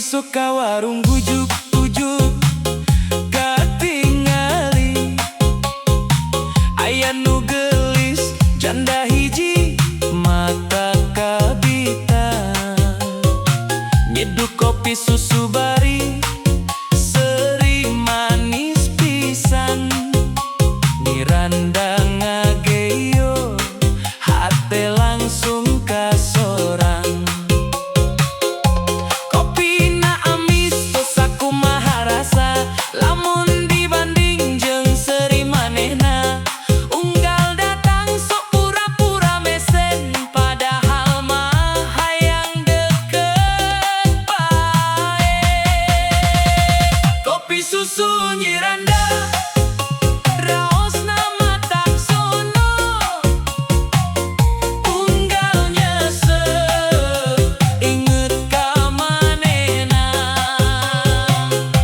Isuk ka warung, ujug-ujug katingali aya nu geulis, janda hiji, mata kabita nyeduh kopi susu bari seri manis pisan. Nyiranda ngageyo, hate langsung kasorang. Kopina amis tos sakumaha rasa lamun dibanding jeung seri manehna? Unggal datang sok pura-pura mesen, padahal mah hayang deket bae. Kopi susu Nyiranda, raosna matak sono. Unggal nyesep, inget ka manehna.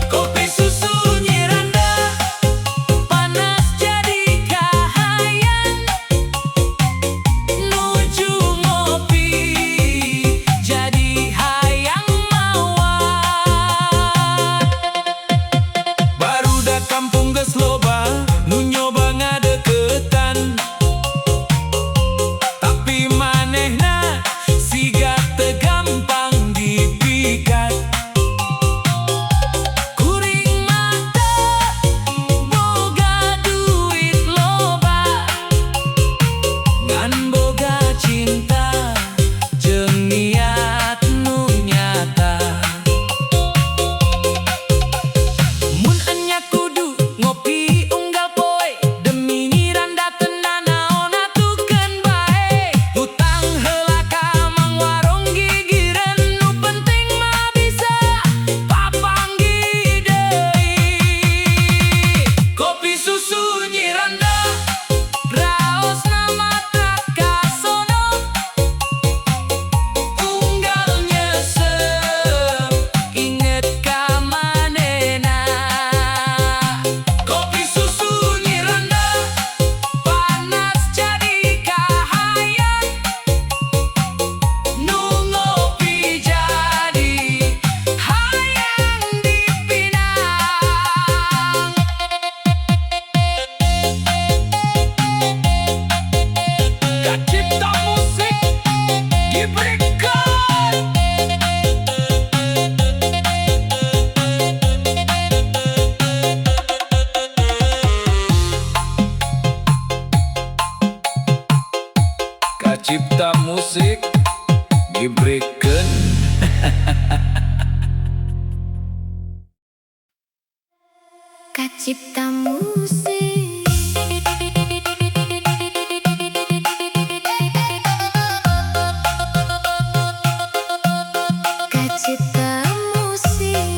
Kopi susu Nyiranda, panas jadi kahayang. Nuju ngopi jadi hayang mawa. Barudak kampung geus loba nu nyoba ngadeukeutan, tapi manehna siga teu gampang dipikat. Kuring mah teu boga duit loba, ngan boga cinta jeung niat nu nyata. Mun enya kudu ngopi unggal poe demi Nyiranda, teu nanaon atuh, keun bae. Hutang heula ka mang warung gigireun, nu penting mah bisa papanggih deui. Kopi susu Nyiranda, raosna matak kasono. Unggal nyesep, inget ka manehna. Kopi susu Nyiranda, panas jadi kahayang. Nu ngopi jadi hayang dipinang. Kacipta Musik diberikan. Kacipta Musik diberikan. Kacipta Musik. Kacipta Musik.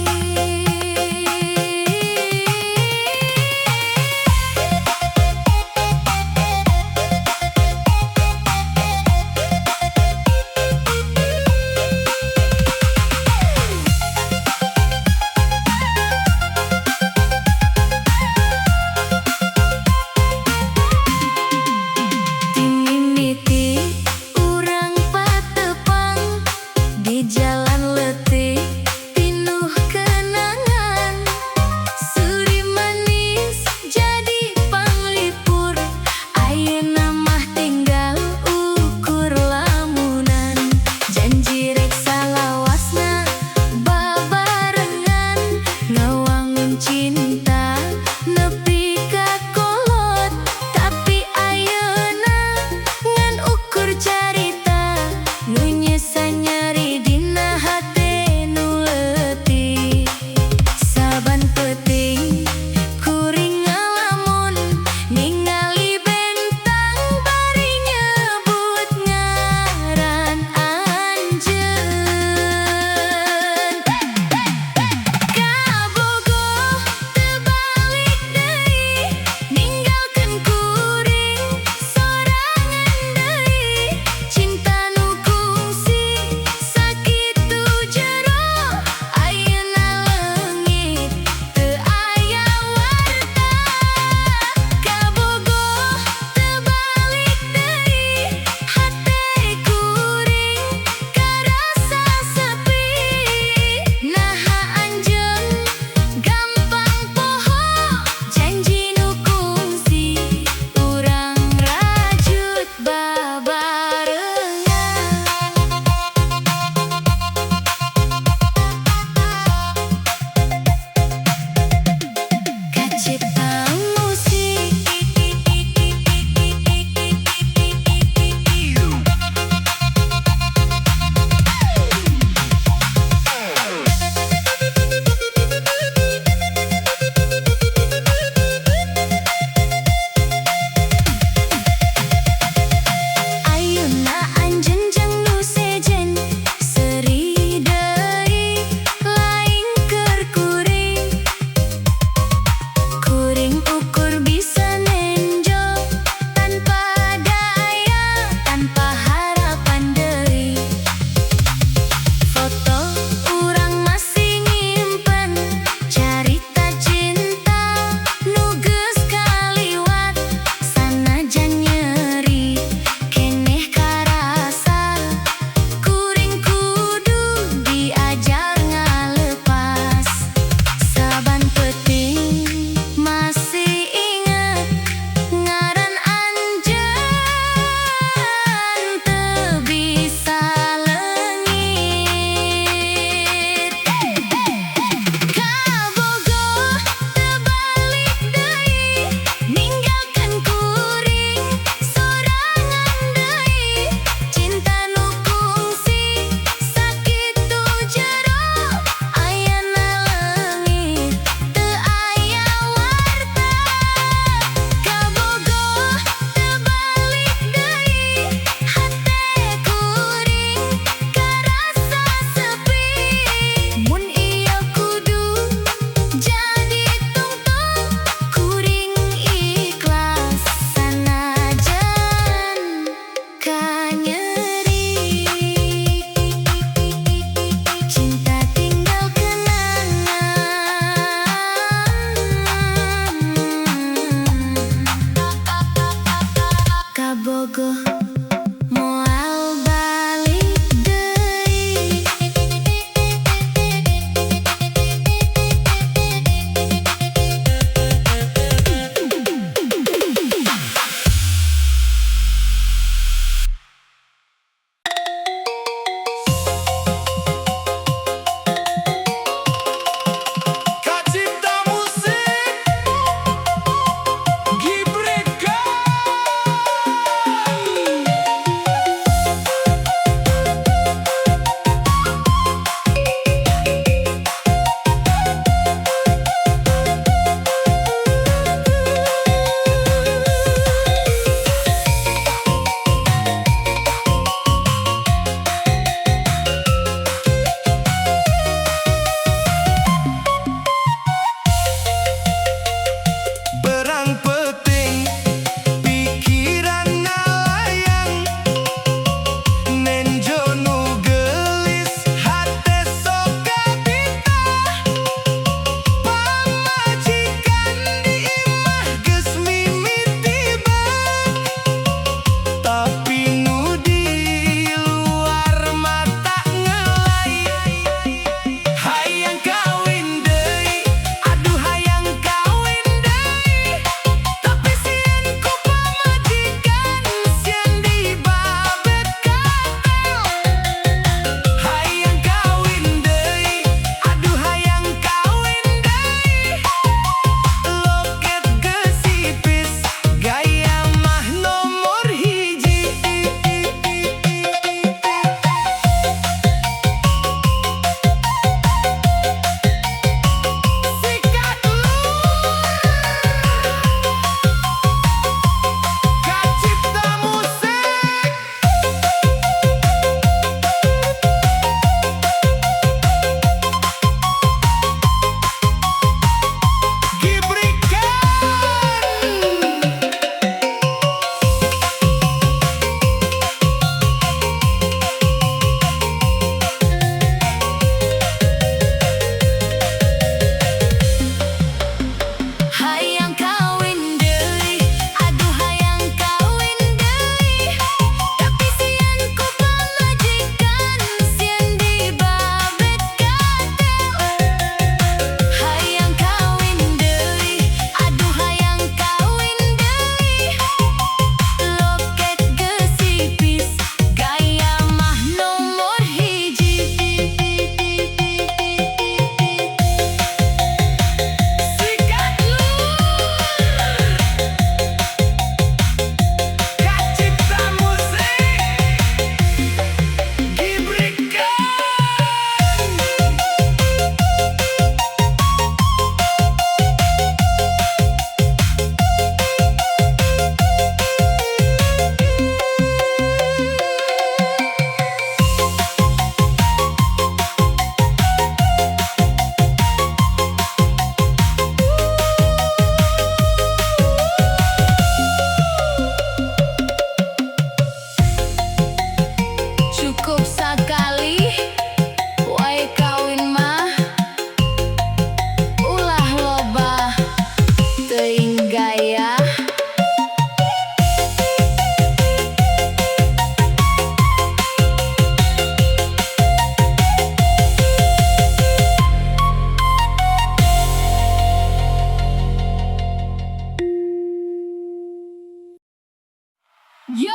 Yo,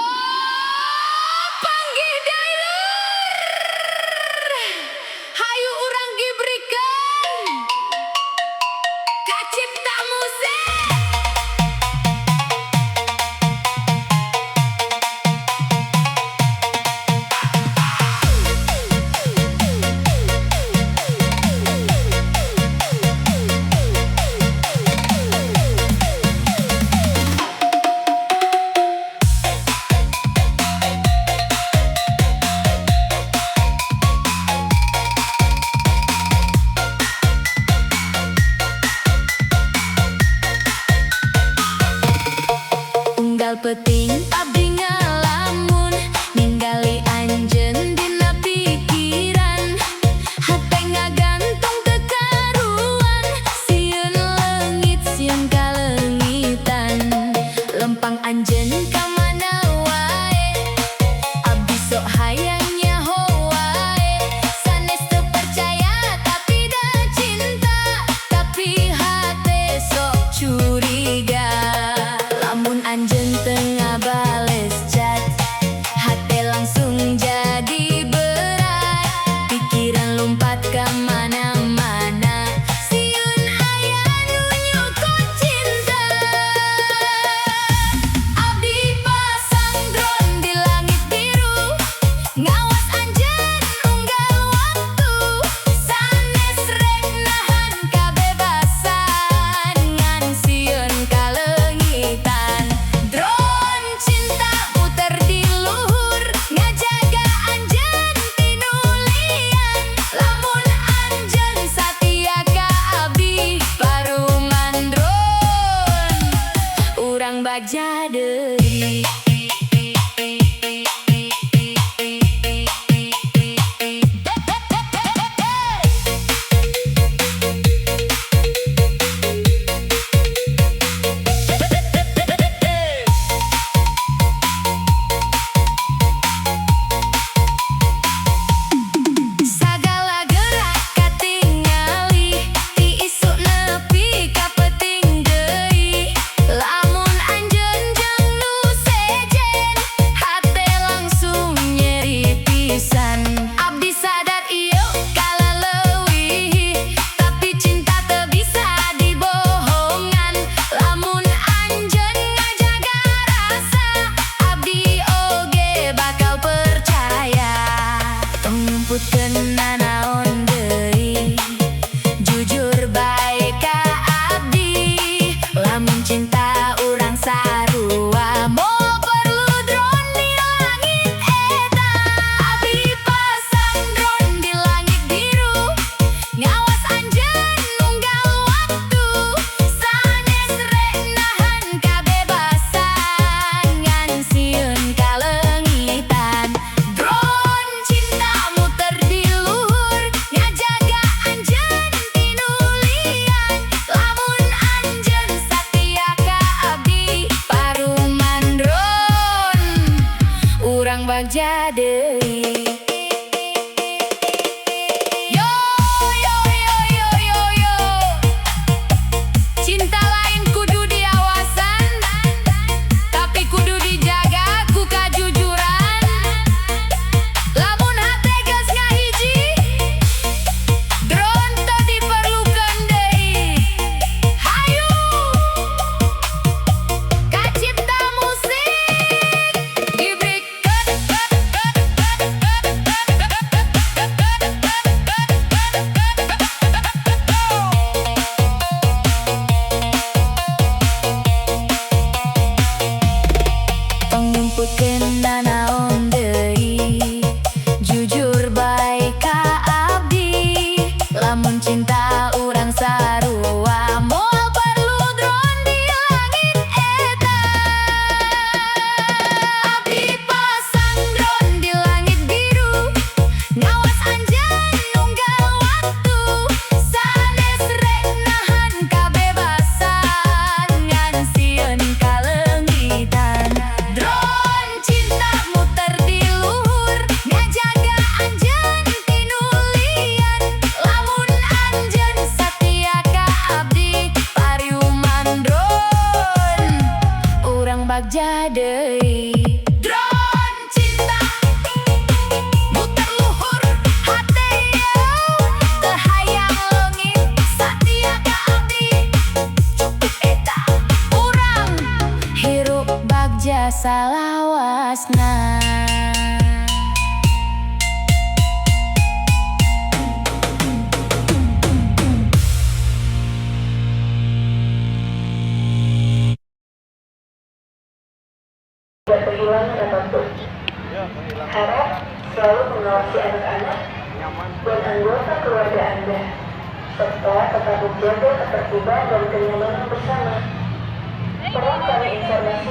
panggih deui lur. Hayu urang gibrikeun. Kacipta Musik. Unggal peuting abdi ngalamun, ningali anjeun dina pikiran. Hate ngagantung teu karuan, sieun leungit sieun kaleungitan. Lempang anjeun ka mana wae, abdi sok hayang nyaho wae. Sanes teu percaya tapi da cinta, tapi hate sok curiga. Lamun anjeun teu ngabales chat, hate langsung jadi berat. Pikiran lumpat ka mana-mana, sieun aya nu nyokot cinta. Abdi pasang drone di langit biru, ngawas anjeun unggal waktu. Sanes rek nahan kabebasan, ngan sieun kaleungitan. Drone cinta muter di luhur, ngajaga anjeun ti nu lian. Lamun anjeun satia ka abdi, paruman drone urang bagja deui. Sagala gerak katingali, ti isuk nepi ka peuting deui. Lamun anjeun jeung nu sejen, hate langsung nyeri pisan. Abdi sadar ieu kaleleuwih, tapi cinta teu bisa dibohongan. Lamun anjeun ngajaga rasa, abdi oge bakal percaya. Tong nyumputkeun nanaon deui, jujur bae ka abdi. Lamun cinta urang sarua, moal perlu drone di langit eta. Abdi pasang drone di langit biru, ngawas anjeun unggal waktu. Sanes rek nahan kabebasan, ngan sieun kaleungitan. Drone cinta muter di luhur, ngajaga anjeun ti nu lian. Lamun anjeun satia ka abdi, paruman drone urang bagja deui. Yo yo yo yo yo yo. Cinta lain kudu diawasan, tapi kudu dijaga ku kajujuran. Lamun hate geus ngahiji, drone teu diperlukeun deui. Hayu Kacipta Musik gibrikeun. Tong nyumputkeun nanaon deui, jujur bae ka abdi. Lamun cinta urang sarua, moal perlu drone di langit eta. Abdi pasang drone di langit biru, ngawas anjeun unggal waktu. Sanes rek nahan kabebasan, ngan sieun kaleungitan. Drone cinta muter di luhur, ngajaga anjeun ti nu lian. Lamun anjeun satia ka abdi, pariuman drone urang bagja deui. Salawasna. Tidak kehilangan apapun. Harap selalu mengawasi anak-anak dan anggota keluarga Anda, serta tetap menjaga ketertiban dan kenyamanan bersama. Perlu kami informasi